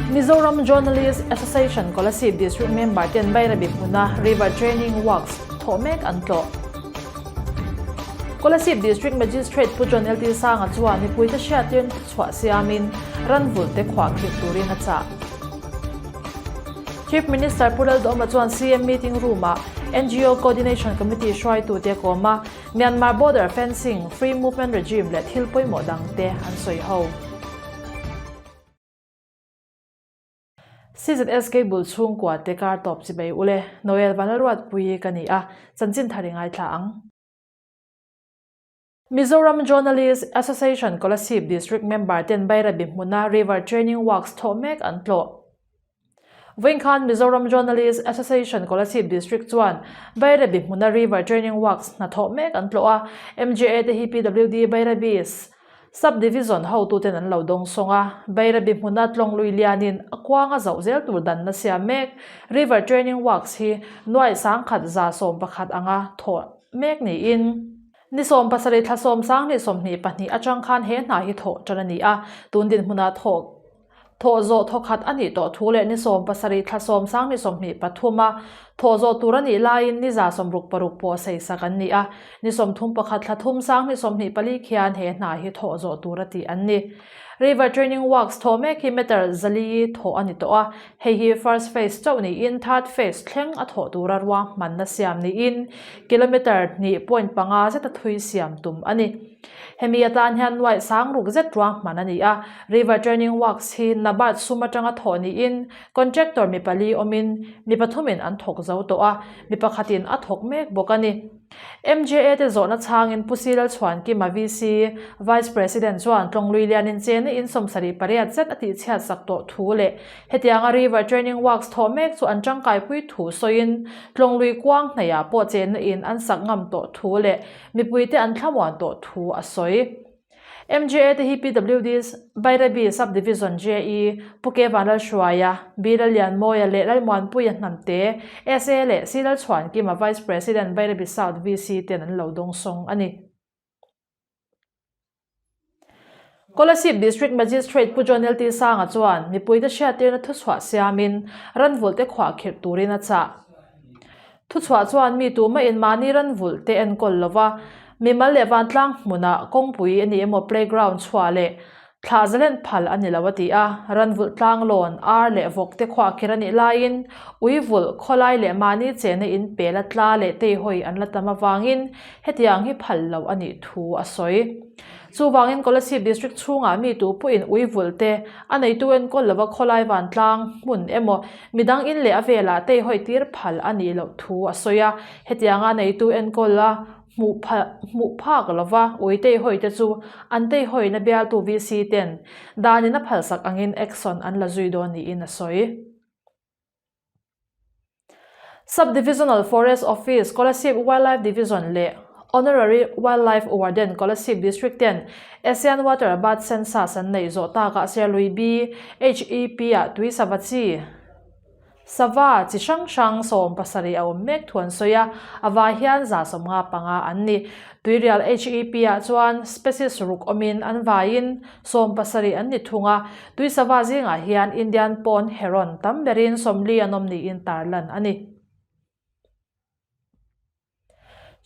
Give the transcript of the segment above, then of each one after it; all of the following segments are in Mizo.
Mizoram Journalist Association Kolasib District member ten Bairabi hmuna River Training Works thawh mek an tlawh. Kolasib District Magistrate Pu John LT Sanga chuan mipuite hriattirna thuchhuah siamin ranvulh te khuahkhirh turin a chah. Chief Minister Pu Lalduhoma chuan CM meeting room-ah NGO Coordination Committee hruaitute a kawm a, Myanmar border fencing, free movement regime leh thil pawimawh dangte an sawi ho. CZSK bul chhungkua te kar tawp chi bai ule, Noel Vanlalruatpuii ka ni a, chanchin thar i ngaithla ang. Mizoram Journalist Association Kolasib District member ten Bairabi hmuna River Training Works thawh mek an tlawh. Vawiin khan Mizoram Journalist Association Kolasib District chuan Bairabi hmuna River Training Works hna thawh mek an tlawh a, MJA te hi PWD Bairabi Sub Division hotuten an lo dawng sawng a, Bairabi hmuna tlawng lui lianin a kuanga zauh zel tur danna siam mek River Training Works hi nuai 1111 anga thawh mek niin, Ni 17 thla 10 2022 atang khan he hna hi thawh tan a ni a, tun dinhmunah thawh thawh zawh thawkhat a nih tawh thu leh ni 17 thla 10 23 a thawh zawh tur a nih laiin ni 66 pawh seisak an ni a, ni 31 thla 3 2024 khian he hna hi thawh zawh tur a tih an ni. River Training Works thawh mek hi meter 400 thawh a ni tawh a, hei hi first phase chauh niin third phase thleng a thawh tura ruahmanna siam niin kilometre 2.5 zeta thui siam tum a ni. Hemi atan hian nuaih sang ruk zet ruahman a ni a, River Training Works hi NABARD sum atanga thawh niin contractor mi pali awmin mi pathumin an thawk zo tawh a, mi pakhatin a thawk mek bawk a ni. MJA te zawhna chhangin Pu Silal Chhuankima VC, Vice President chuan Tlawnglui lianin chena in 78 zet a tihchhiat sak tawh thu leh hetianga River Training Works thawh mek chu an tangkaipui thu sawiin Tlawnglui kuang hnaihah pawh chena in an sak ngam tawh thu leh mipuite an thlamuan tawh thu a sawi. MJA te hi PWD Bairabi Sub Division JE, Pu Ke Vanlalhruaia, B Lallianmawia leh Lalmuanpuia Hnamte, SA leh C Lalchhuankima Vice President Bairabi South VC ten an lo dawngsawng a ni. Kolasib District Magistrate Pu John LT Sanga chuan mipuite hriattirna thuchhuah siamin ranvulh te khuahkhirh turin a chah. Thuchhuah chuan mi tumahin mahni ran vulh te enkawl lova, mimal leh vantlang hmunah kawngpui a ni emaw playground chhuah leh thlah zalen phal a ni lo a ti a, ran vulh tlanglawn, ar leh vawk te khuahkhir a nih laiin ui vulh, khawlai leh mahni chena in pel a tla leh teihawi an la tam avangin hetiang hi phal lo a nih thu a sawi. Chuvangin Kolasib District chhungah mi tu pawhin ui vulh te a neitu enkawl lova khawlai vantlang hmun emaw midang in leh a velah teihawi tir phal a nih loh thu a sawi a, hetianga neitu enkawl a hmuh hmuh phak lova ui teihawi te chu an teihawina bialtu VC ten danin a phalsak angin action an la zui dawn niin a sawi. Sub Divisional Forest Office, Kolasib Wildlife Division leh Honorary Wildlife Warden, Kolasib District ten Asian Water Bird Census an neih zawh takah Serlui B, HEP-ah tui sava chi, sava chi hrang hrang 70 a awm mek thu an sawi a, a vai hian 155 an ni. Tuirial HEP-ah chuan species ruk awmin an vaiin 70 an ni thung a, Tui sava zingah hian Indian pawn heron tam berin 40 an awm niin tarlan a ni.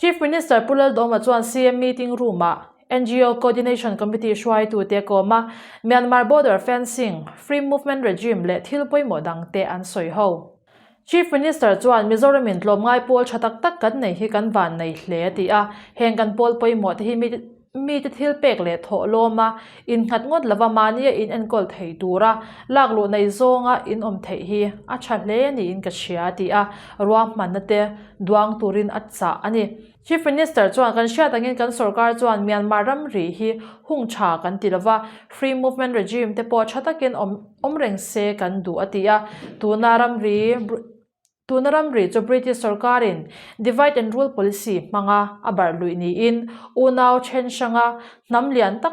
Chief Minister Pu Laldawma chuan CM meeting room-ah NGO Coordination Committee hruaitute a kawm a, Myanmar border fencing, free movement regime leh thil pawimawh dangte an sawi ho. Chief Minister chuan Mizoramin tlawmngai pawl tha tak tak kan nei hi kan van nei hle a ti a, heng kan pawl pawimawh te hi mite thil pek leh thawh lawm a, innghat ngawt lova mahnia in enkawl thei tura lakluh nei zawnga in awm theih hi a tha hle niin ka hria a ti a, ruahmanna te duang turin a chah a ni. Chief Minister chuan kan hriat angin kan sorkar chuan Myanmar ramri hi hung tha kan ti lova, free movement regime te pawh tha takin awm awm reng se kan duh a ti a, tuna ramri tuna ramri chu British sorkarin divide and rule policy hmanga a barh luih niin unau then hranga hnam lian tak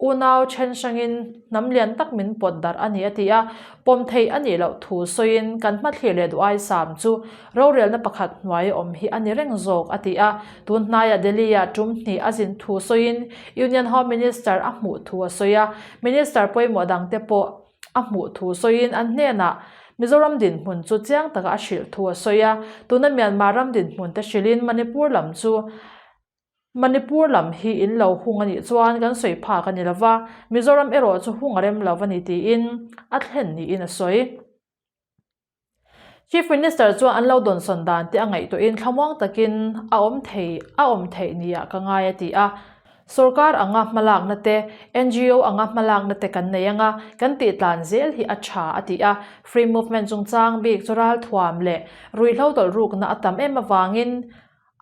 Unau then hrangin hnam lian tak min pawt darh a ni a ti a, pawm theih a nih loh thu sawiin kan hmathlir leh duh aisam chu rorelna pakhat hnuai awm hi a ni reng zawk a ti a, tun hnaiah Delhi-ah tum hnih a zin thu sawiin Union Home Minister a hmuh thu a sawi a, Minister pawimawh dangte pawh. a hmuh thu sawiin an hnenah Mizoram dinhmun chu chiang taka a hrilh thu a sawi a. Tuna Myanmar ram dinhmun te hrilhin Manipur lam chu Manipur lam hi in lo hung a nih chuan kan sawi phak a ni lo va, Mizoram erawh chu hung a rem lo a ni tiin a thlen niin a sawi. Chief Minister chuan an lo dawnsawn dan te a ngaihtuahin thlamuang takin a awm thei a awm theih nia ka ngai a ti a. Sorkar anga hmalakna te, ngo anga hmalakna te kan nei anga kan tih tlan zel hi a tha a ti a. Free movement chungchang bik chu ralthuam leh ruihhlo tawlh rukna a tam em avangin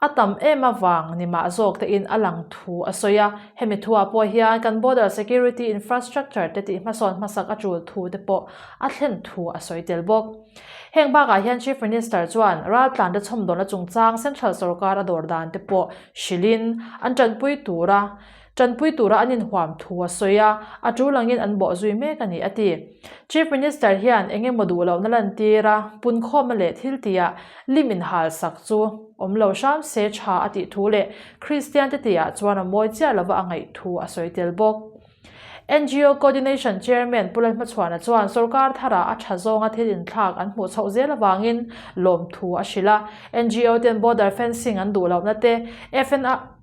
A tam em avang ni mah zawk te in a lang thu a sawi a, hemi thuah pawh hian kan border security infrastructure te tih hmasawn hmasak a tul thu te pawh a thlen thu a sawi tel bawk. Heng bakah hian Chief Minister chuan raltlan te chhawmdawlna chungchang Central sawrkar a dawr dan te pawh hrilhin an tanpui tura Tanpui tura an inhuam thu a sawi a, a tul angin an bawh zui mek a ni, a ti. Chief Minister hian eng emaw duh lohna lantir a, punkhawmna leh thil tihah lim inhal sak chu awm lo hram se tha a tih thu leh Kristian te tihah chuan a mawi chiah lova a ngaih thu a sawi tel bawk. NGO Coordination Chairman Pu Lalhmachhuana chuan sorkar tharah a tha zawnga thil inthlak an hmuh chhoh zel avangin lawmthu a hrilh a. NGO ten border fencing an duh lohna te,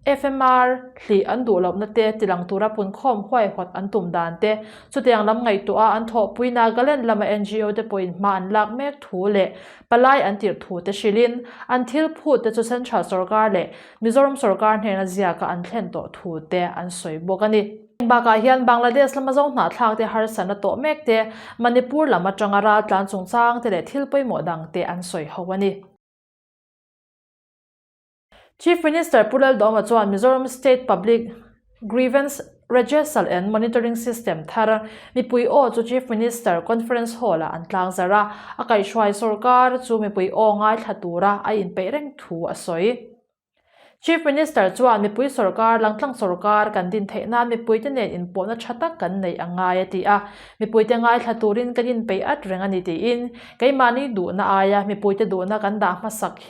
FMR hlih an duh lohna te tilang tura punkhawm huaihawt an tum dan te, chutiang lam ngaihtuah a an thawhpui Nagaland lama NGO te pawhin hma an lak mek thu leh palai an tirh thu te hrilhin an thil phut te chu Central sorkar leh Mizoram sorkar hnena ziaka an thlen tawh thu te an sawi bawk a ni. Heng bakah hian Bangladesh lama zo hnahthlak te harsatna tawh mek te, Manipur lam atanga raltlan chungchang te leh thil pawimawh dang te an sawi ho a ni. Chief Minister Pu Laldawma chuan Mizoram State Public Grievance Redressal and Monitoring System thar mipui aw chu Chief Minister Conference Hall-ah an tlangzarh a, a kaihhruai sorkar chu mipui aw ngaithla tura a inpeih reng thu a sawi. Chief Minister chuan mipui sorkar, langtlang sorkar kan din theih nan mipuite nen inpawhna tha tak kan neih a ngai a ti a, mipuite ngaithla turin kan inpeih at reng a ni tiin keimahni duhna aia mipuite duhna kan dah hmasak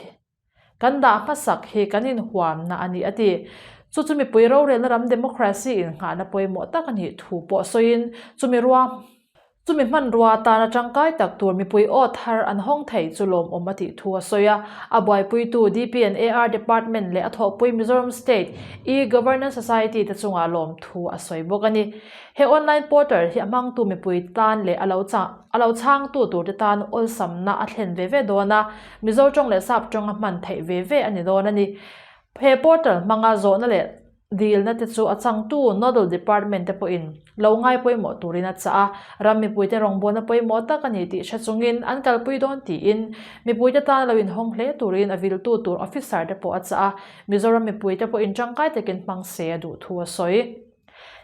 Kan dah hmasak hi kan inhuamna a ni a ti. Chu chu mipui rorelna ram democracy innghahna pawimawh tak a nih thu pawh sawiin chumi rua chumi hmanrua atana tangkai tak tur mipui aw thar an hawng thei chu lawmawm a tih thu a sawi a. A buaipuitu DPNAR Department leh a thawhpui Mizoram State E-Governance Society te chungah lawmthu a sawi bawk a ni. He online portal hi a hmangtu mipui tan leh a lo a lo chhangtu turte tan awlsamna a thlen ve ve dawn a. Mizo tawng leh Sap tawnga hman theih ve ve a ni dawn a ni. He portal hmanga zawhna leh dilna te chu a changtu Nodal Department te pawhin lo ngai pawimawh turin a chah a, ram mipuite rawngbawlna pawimawh tak a ni tih hre chungin an kalpui dawn tiin mipuite tan lo inhawng hle turin a viltu tur officer te pawh a chah a, Mizoram mipuite pawhin tangkai takin hmang se a duh thu a sawi.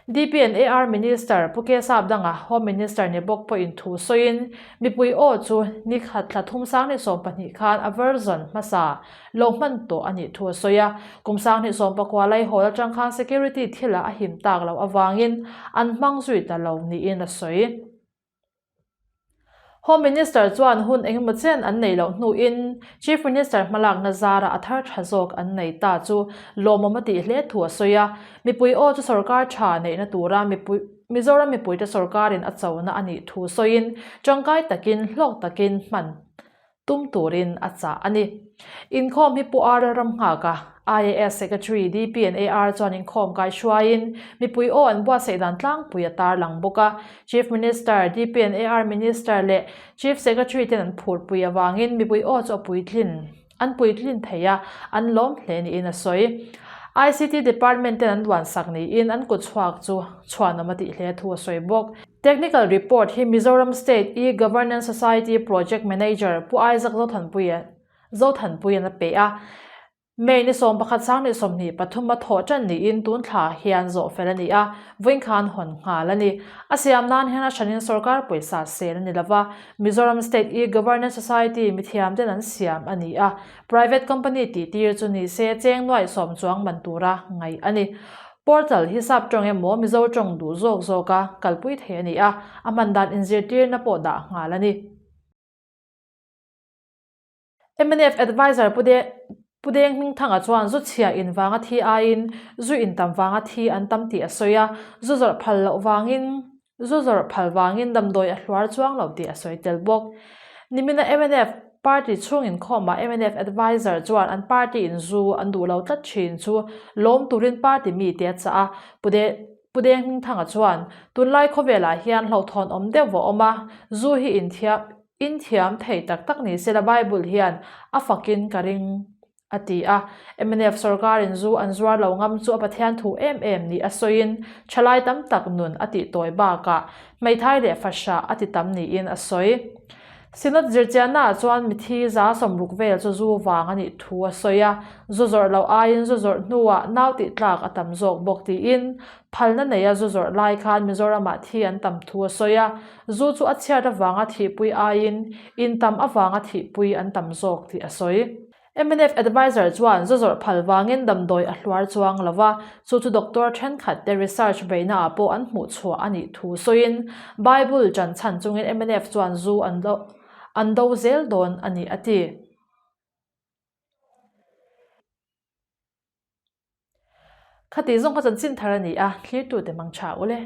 DP and AR Minister Pu Kesap danga Home Minister ni bawk pawhin thu sawiin, mipui aw chu ni khat thla thum 2012 khan a version hmasa lo hman tawh a nih thu a sawi a. Kum 2019 laihawl atang khan security thilah a him tak loh avangin an hmang zui ta lo niin a sawi. Home Minister chuan hun engemaw chen an neih loh hnuin Chief Minister hmalakna zara a thar tha zawk an nei ta chu lawmawm a tih hle thu a sawi a. Mipui aw chu sorkar tha neihna tura mipui Mizoram mipuite sorkarin a chona a nih thu sawiin tangkai takin hlawk takin hman tum turin a chah a ni. Inkhawm hi Pu R Ramnghaka, IAS Secretary, DP and AR chuan inkhawm kaihruaiin mipui aw an buatsaih dan tlangpui a tarlang bawk a. Chief Minister, DP and AR Minister leh Chief Secretary ten an phurpui avangin mipui aw chu a puitlin an puitlin thei a, an lawm hle niin a sawi. ICT Department ten an duansak niin an kutchhuak chu chhuanawm a tih hle thu a sawi bawk. Technical report hi Mizoram State E-Governance Society Project Manager Pu Isaac Zothanpuia Zothanpuian a pe a. May ni 11 2023 a thawh tan niin tun thla hian zawh fel a ni a, vawiin khan hawn nghal a ni. A siam nan hian a hranin sorkar pawisa sel a ni lova, Mizoram State E-Governance Society mithiamten an siam a ni a, private company tih tir chu ni se cheng nuaih sawm chuang man tura ngaih a ni. Portal hi sap tawng emaw Mizo tawng duh zawk zawka kalpui thei a ni a, a hman dan inzirtirna pawh dah nghal a ni. Mnf Adviser Pu Pu Deng Hmingthanga chuan zu chhia in vanga thi aiin zu in tam vanga thi an tam tih a sawi a, zu zawrh phal loh vangin. Zu zawrh phal vangin damdawi a hluar chuang lo tih a sawi tel bawk. Nimina mnf party chhung inkhawmah mnf adviser chuan an party in zu an duh lo tlat thin chu lawm turin party mite a chah a, Pu Deng Hmingthanga chuan tunlai khawvelah hian hlauhthawn awm deuh va awm a, zu hi inthiam thei tak tak ni sela Bible hian a fakin ka ring. a ti a. Mnf sorkarin zu an zuar lo ngam chu a Pathian thu em em ni a sawiin thalai tam tak nun a tih tawi bakah hmeithai leh fahrah a ti tam niin a sawi. Synod zirchiannaah chuan mithi 60 vel chu zu vang a nih thu a sawi a, zu zawrh loh aiin zu zawrh hnuah nau tih tlak a tam zawk bawk tiin phalna neia zu zawrh lai khan Mizoramah thi an tam thu a sawi a, zu chu a chhiat avanga thihpui aiin in tam avanga thihpui an tam zawk tih a sawi. Mnf adviser chuan zu zawrh phal vangin damdawi a hluar chuang lo va, chu chu doctor thenkhat te research beihna ah pawh an hmuh chhuah a nih thu sawiin Bible ṭan chhan chungin mnf chuan zu an an do zel dawn a ni a ti. Khati zawng kha chanchin thar a ni a, thlirtute mang tha ule.